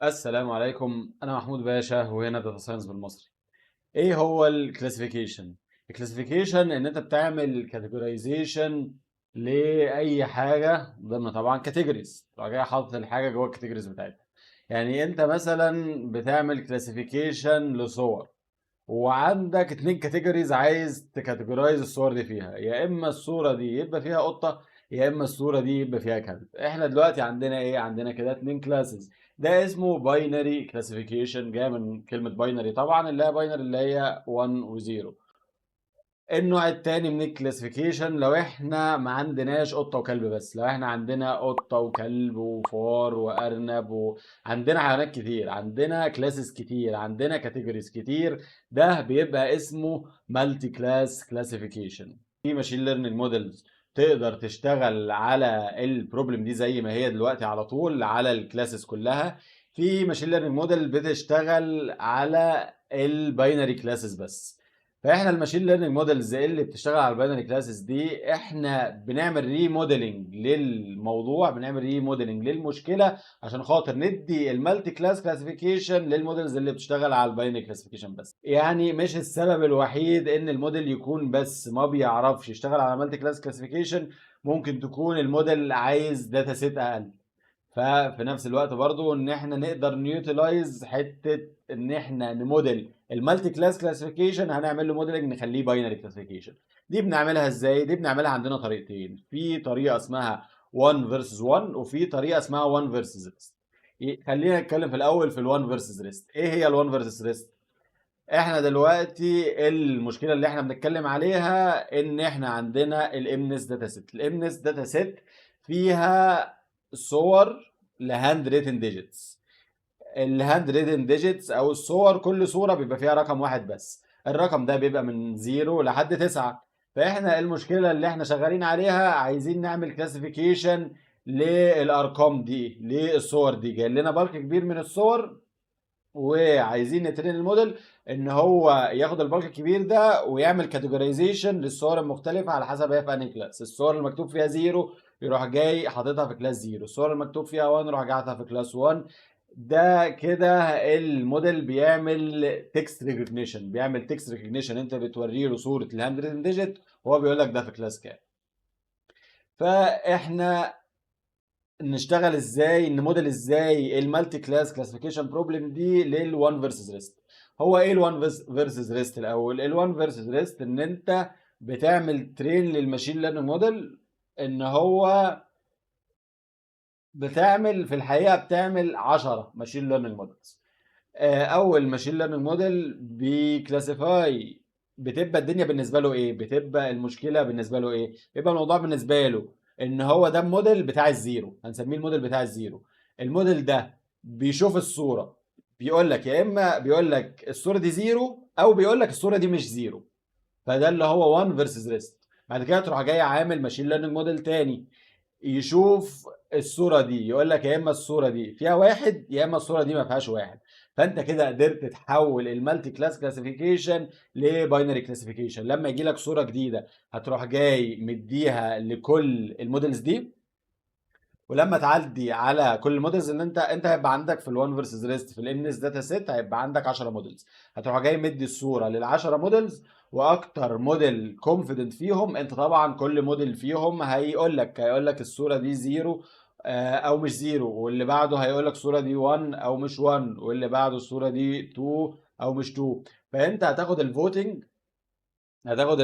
السلام عليكم، انا محمود باشا وهنا data science بالمصري. ايه هو ال classification؟ ال classification ان انت بتعمل categorization لاي حاجة ضمن طبعا categories، تروح جاي حاطط الحاجة جوه ال categories بتاعتها. يعني انت مثلا بتعمل classification لصور وعندك اتنين categories عايز ت categorize الصور دي فيها، يا اما الصورة دي يبقى فيها قطه، يا اما الصورة دي يبقى فيها كلب. احنا دلوقتي عندنا ايه؟ عندنا كده اتنين classes. ده اسمه binary classification، جاي من كلمة binary طبعا، اللي هي binary اللي هي 1 و0. النوع التاني من ال classification لو احنا ما عندناش قطة وكلب بس، لو احنا عندنا قطة وكلب وفار وارنب وعندنا حيوانات كتير، عندنا classes كتير، عندنا categories كتير، ده بيبقى اسمه multi class classification. في machine learning models تقدر تشتغل على ال problem دي زي ما هي دلوقتي على طول على ال classes كلها. في machine learning model بتشتغل على ال binary classes بس. فاحنا ال machine learning models اللي بتشتغل على ال binary classes دي، احنا بنعمل remodeling للموضوع، بنعمل remodeling للمشكلة عشان خاطر ندي ال multi class classification لل models اللي بتشتغل على ال binary classification بس. يعني مش السبب الوحيد ان الموديل يكون بس ما بيعرفش يشتغل على multi class classification، ممكن تكون الموديل عايز data set اقل. ففي نفس الوقت برضو ان احنا نقدر ن utilize حتة ان احنا ن model ال multi class classification، هنعمل له modeling نخليه binary classification. دي بنعملها ازاي؟ دي بنعملها عندنا طريقتين، في طريقه اسمها 1 versus 1 وفي طريقه اسمها 1 versus rest. خلينا نتكلم في الاول في ال1 versus rest. ايه هي ال1 versus rest؟ احنا دلوقتي المشكلة اللي احنا بنتكلم عليها ان احنا عندنا ال MNIST data set. ال MNIST data set فيها صور ل handwritten digits. ال handwritten digits او الصور، كل صورة بيبقى فيها رقم واحد بس، الرقم ده بيبقى من 0 لحد 9. فاحنا المشكلة اللي احنا شغالين عليها عايزين نعمل classification للارقام دي، للصور دي. جاي لنا bulk كبير من الصور وعايزين ن train ال model ان هو ياخد ال bulk الكبير ده ويعمل categorization للصور المختلفة على حسب هي في انهي class. الصور اللي مكتوب فيها 0 يروح جاي حاططها في class 0، الصور اللي مكتوب فيها 1 يروح جاي حاططها في class 1. ده كده الموديل بيعمل text recognition، بيعمل text recognition. انت بتوري له صوره ال handwritten digit وهو بيقول لك ده في class كام. فاحنا نشتغل ازاي؟ نموديل ازاي ال multi class classification problem دي لل1 versus rest؟ هو ايه ال1 versus rest؟ الاول، ال1 versus rest ان انت بتعمل train لل machine learning model ان هو بتعمل، في الحقيقة بتعمل 10 machine learning models. اول machine learning model بي classify، بتبقى الدنيا بالنسبة له ايه؟ بتبقى المشكلة بالنسبة له ايه؟ بيبقى الموضوع بالنسبة له ان هو ده الموديل بتاع ال zero، هنسميه الموديل بتاع ال zero. ال model ده بيشوف الصورة بيقول لك، يا اما بيقول لك الصورة دي zero او بيقول لك الصورة دي مش zero. فده اللي هو 1 versus rest. بعد كده تروح جاي عامل machine learning model تاني يشوف الصورة دي يقول لك يا اما الصورة دي فيها واحد يا اما الصورة دي ما فيهاش واحد. فانت كده قدرت تحول ال multi class classification ل binary classification. لما يجي لك صوره جديدة هتروح جاي مديها لكل ال models دي، ولما تعدي على كل ال models اللي انت هيبقى عندك في ال1 versus rest في ال MNIST data set هيبقى عندك 10 models، هتروح جاي مدي الصورة لل 10 models، واكتر model confident فيهم، انت طبعا كل موديل فيهم هيقول لك الصورة دي zero او مش zero، واللي بعده هيقول لك الصورة دي 1 او مش 1، واللي بعده الصورة دي 2 او مش 2. فانت هتاخد ال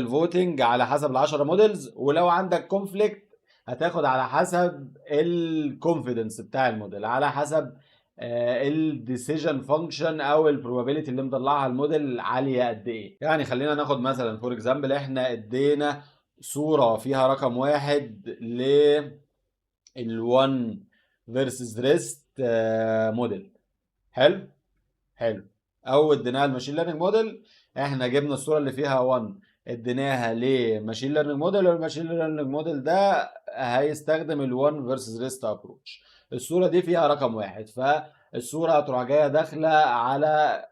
voting على حسب ال 10 models، ولو عندك conflict هتاخد على حسب ال confidence بتاع الموديل، على حسب ال decision function او ال probability اللي مطلعها الموديل عالية قد ايه. يعني خلينا ناخد مثلا for example، احنا ادينا صوره فيها رقم واحد ل ال1 versus rest model. حلو حلو. او اديناها ال machine learning model. احنا جبنا الصورة اللي فيها 1 اديناها ل machine learning model، وال machine learning model ده هيستخدم ال1 versus rest approach. الصورة دي فيها رقم واحد، فالصورة هتروح جاية داخله على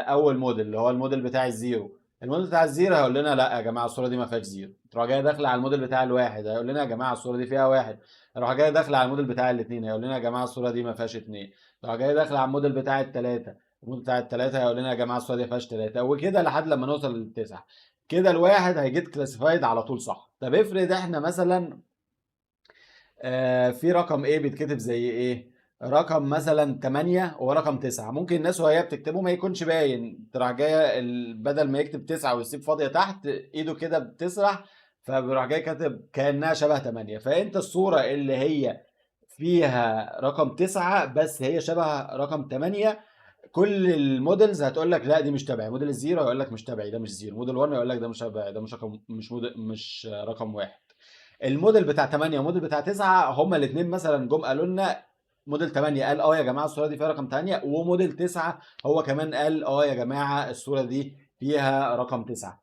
اول موديل اللي هو الموديل بتاع ال zero. الموديل بتاع ال zero هيقول لنا لا يا جماعة الصورة دي ما فيهاش zero. تروح جاي داخله على الموديل بتاع الواحد، هيقول لنا يا جماعة الصورة دي فيها واحد. تروح جاي داخله على الموديل بتاع الاثنين، هيقول لنا يا جماعة الصورة دي ما فيهاش اثنين. تروح جاي داخله على الموديل بتاع الثلاثة، الموديل بتاع الثلاثة هيقول لنا يا جماعة الصورة دي ما فيهاش ثلاثة، وكده لحد لما نوصل للتسعه. كده الواحد هي get classified على طول صح. طب افرض احنا مثلا في رقم ايه بيتكتب زي ايه، رقم مثلا 8 ورقم 9، ممكن الناس وهي بتكتبه ما يكونش باين، تروح جاية بدل ما يكتب 9 ويسيب فاضية تحت ايده كده بتسرح، فبيروح جاي كاتب كانها شبه 8. فانت الصورة اللي هي فيها رقم 9 بس هي شبه رقم 8، كل ال models هتقول لك لا دي مش تبعي. model ال zero هيقول لك مش تبعي ده مش zero، موديل 1 هيقول لك ده مش تبعي ده مش رقم، مش موديل، مش رقم واحد. الموديل بتاع 8 وموديل بتاع 9 هما الاثنين مثلا جم قالوا لنا موديل 8 قال اه يا جماعة الصورة دي فيها رقم 8، وموديل 9 هو كمان قال اه يا جماعة الصورة دي فيها رقم 9.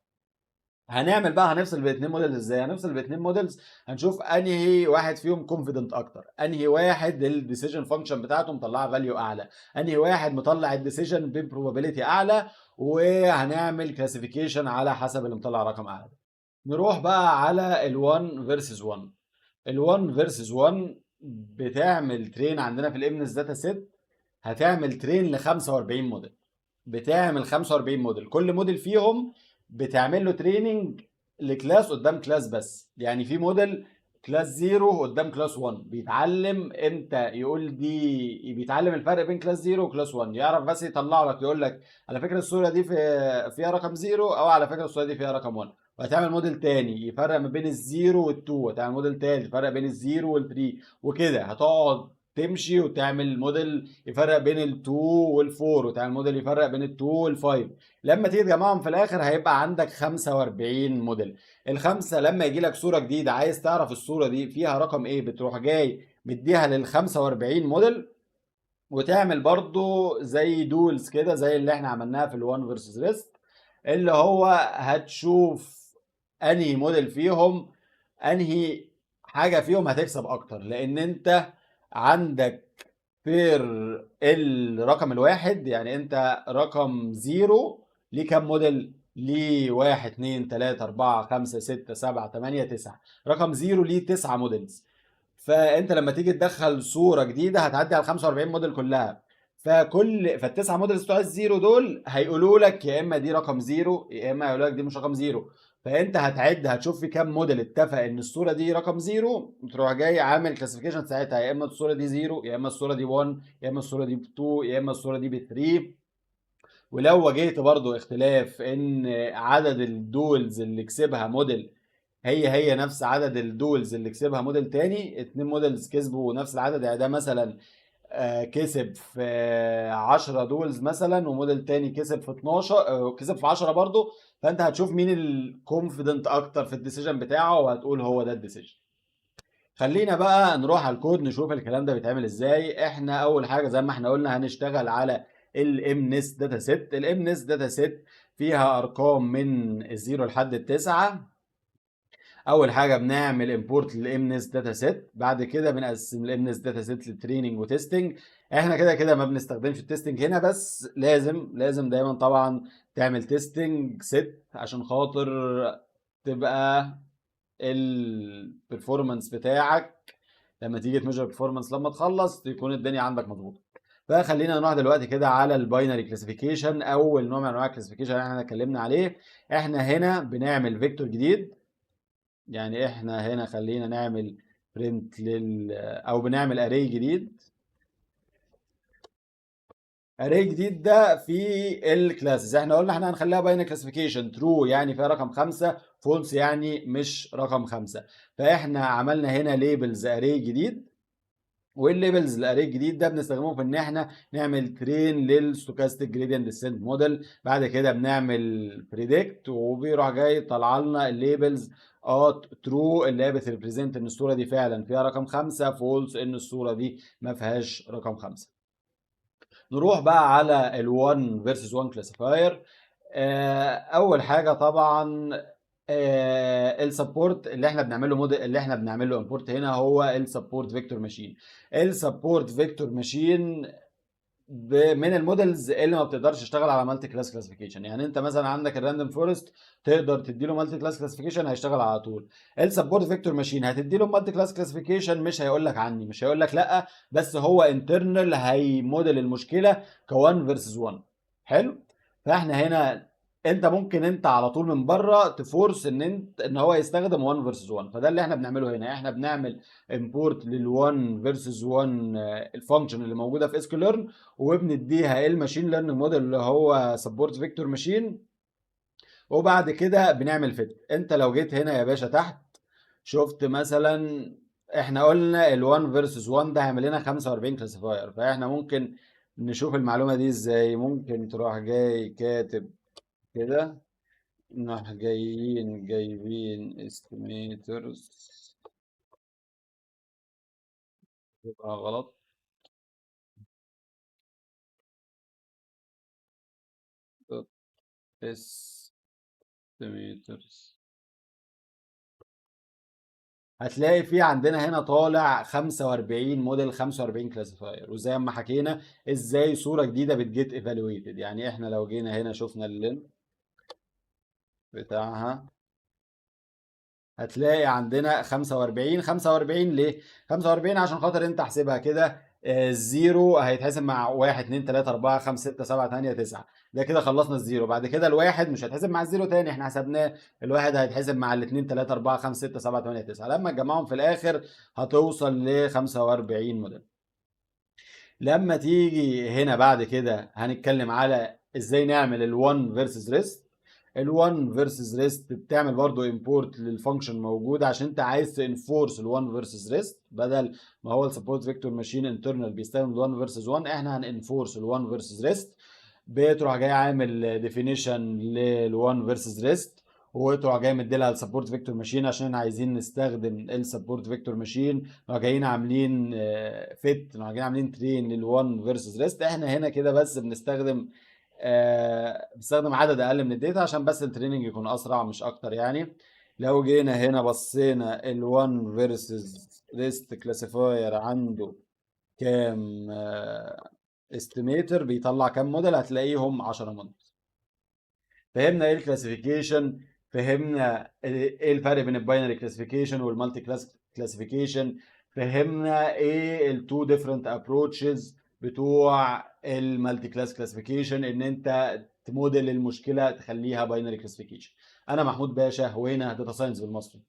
هنعمل بقى، هنفصل بين اتنين models ازاي؟ هنفصل بين اتنين models، هنشوف انهي واحد فيهم confident اكتر، انهي واحد ال decision function بتاعته مطلعه value اعلى، انهي واحد مطلع ال decision ب probability اعلى، وهنعمل classification على حسب اللي مطلع رقم اعلى. نروح بقى على ال1 versus 1. ال1 versus 1 بتعمل train عندنا في ال MNIST data set، هتعمل train ل 45 موديل. بتعمل 45 موديل، كل موديل فيهم بتعمل له training ل class قدام class بس. يعني في model class 0 قدام class 1، بيتعلم امتى يقول دي، بيتعلم الفرق بين class 0 و class 1، يعرف بس يطلع لك يقول لك على فكرة الصورة دي فيها رقم 0، او على فكرة الصورة دي فيها رقم 1. وهتعمل موديل تاني يفرق ما بين ال zero وال2، وتعمل موديل تالت يفرق بين ال zero وال3، وكده هتقعد تمشي وتعمل موديل يفرق بين ال2 وال4، وتعمل موديل يفرق بين ال2 وال5. لما تيجي تجمعهم في الاخر هيبقى عندك 45 موديل. الخمسة لما يجي لك صوره جديدة عايز تعرف الصورة دي فيها رقم ايه، بتروح جاي مديها لل 45 موديل، وتعمل برضو زي duels كده زي اللي احنا عملناها في ال1 versus rest، اللي هو هتشوف انهي موديل فيهم، انهي حاجة فيهم هتكسب اكتر، لان انت عندك per الرقم الواحد، يعني انت رقم zero ليه كام موديل؟ ليه 1 2 3 4 5 6 7 8 9. رقم zero ليه 9 models. فانت لما تيجي تدخل صوره جديدة هتعدي على 45 موديل كلها، فالتسعه models بتوع ال zero دول هيقولوا لك يا اما دي رقم zero يا اما هيقولوا لك دي مش رقم zero. فانت هتعد هتشوف في كام موديل اتفق ان الصورة دي رقم zero، تروح جاي عامل classification ساعتها، يا اما الصورة دي zero يا اما الصورة دي 1 يا اما الصورة دي 2 يا اما الصورة دي ب 3. ولو واجهت برضو اختلاف ان عدد ال duels اللي كسبها موديل هي هي نفس عدد ال duels اللي كسبها موديل تاني، اتنين models كسبوا نفس العدد، يعني ده مثلا كسب في 10 duels مثلا، وموديل تاني كسب في 12، كسب في 10 برضو، فانت هتشوف مين ال confident اكتر في ال decision بتاعه وهتقول هو ده ال decision. خلينا بقى نروح على الكود نشوف الكلام ده بيتعمل ازاي. احنا اول حاجة زي ما احنا قلنا هنشتغل على ال MNIST data set. ال MNIST data set فيها ارقام من ال zero لحد التسعة. اول حاجة بنعمل import لل MNIST data set، بعد كده بنقسم ال MNIST data set ل training و testing. احنا كده كده ما بنستخدمش ال testing هنا، بس لازم لازم دايما طبعا تعمل testing set عشان خاطر تبقى ال performance بتاعك لما تيجي ت measure performance لما تخلص تكون الدنيا عندك مظبوطة. فخلينا نروح دلوقتي كده على ال binary classification، اول نوع من انواع ال classification اللي احنا اتكلمنا عليه. احنا هنا بنعمل vector جديد، يعني احنا هنا خلينا نعمل print لل او بنعمل array جديد. array جديد ده في ال classes، احنا قلنا احنا هنخليها binary classification، true يعني فيها رقم 5، false يعني مش رقم 5. فاحنا عملنا هنا labels array جديد، وال labels ال array الجديد ده بنستخدمه في ان احنا نعمل train لل stochastic gradient descent model. بعد كده بنعمل predict، وبيروح جاي طالع لنا ال labels true اللي هي بت represent ان الصورة دي فعلا فيها رقم 5، false ان الصورة دي ما فيهاش رقم 5. نروح بقى على ال1 versus 1 classifier. اول حاجة طبعا ال support اللي احنا بنعمله موديل اللي احنا بنعمله import هنا هو ال support vector machine. ال support vector machine من ال models اللي ما بتقدرش تشتغل على multi class classification. يعني انت مثلا عندك ال random forest تقدر تدي له multi class classification هيشتغل على طول. ال support vector machine هتدي له multi class classification مش هيقول لك عني، مش هيقول لك لا، بس هو internal هي موديل المشكلة ك1 versus 1. حلو. فاحنا هنا انت ممكن انت على طول من بره ت force ان انت ان هو يستخدم 1 versus 1، فده اللي احنا بنعمله هنا. احنا بنعمل import لل1 versus 1 ال function اللي موجودة في sklearn، وبنديها ال machine learning model اللي هو support vector machine، وبعد كده بنعمل fit. انت لو جيت هنا يا باشا تحت شفت مثلا احنا قلنا ال1 versus 1 ده هيعمل لنا 45 classifier، فاحنا ممكن نشوف المعلومة دي ازاي. ممكن تروح جاي كاتب كده، نروح جايين جايبين estimators، يبقى غلط، estimators. هتلاقي في عندنا هنا طالع 45 موديل، 45 classifier. وزي ما حكينا ازاي صورة جديدة بت get evaluated. يعني احنا لو جينا هنا شفنا ال length بتاعها هتلاقي عندنا 45. 45 ليه؟ 45 عشان خاطر انت احسبها كده، ال zero هيتحسب مع 1 2 3 4 5 6 7 8 9، ده كده خلصنا ال zero. بعد كده الواحد مش هيتحسب مع ال zero تاني، احنا حسبناه، الواحد هيتحسب مع الاثنين 3 4 5 6 7 8 9، لما تجمعهم في الاخر هتوصل ل 45 موديل. لما تيجي هنا بعد كده هنتكلم على ازاي نعمل ال1 versus rest. ال1 versus rest بتعمل برضو import لل function موجودة عشان انت عايز ت enforce ال1 versus rest، بدل ما هو ال support vector machine internal بيستخدم ال1 versus 1، احنا هن enforce ال1 versus rest. بتروح جاي عامل definition لل1 versus rest، وتروح جاي مديلها ال support vector machine عشان احنا عايزين نستخدم ال support vector machine. نروح جايين عاملين fit، نروح جايين عاملين train لل1 versus rest. احنا هنا كده بس بنستخدم عدد اقل من ال data عشان بس ال training يكون اسرع مش اكتر. يعني لو جينا هنا بصينا ال1 versus rest classifier عنده كام estimator، بيطلع كام موديل، هتلاقيهم 10 موديل. فهمنا ايه ال classification، فهمنا ايه الفرق بين ال binary classification وال multi class classification، فهمنا ايه ال two different approaches بتوع ال multi class classification، ان انت تموديل المشكلة تخليها binary classification. انا محمود باشا، وهنا data science بالمصري.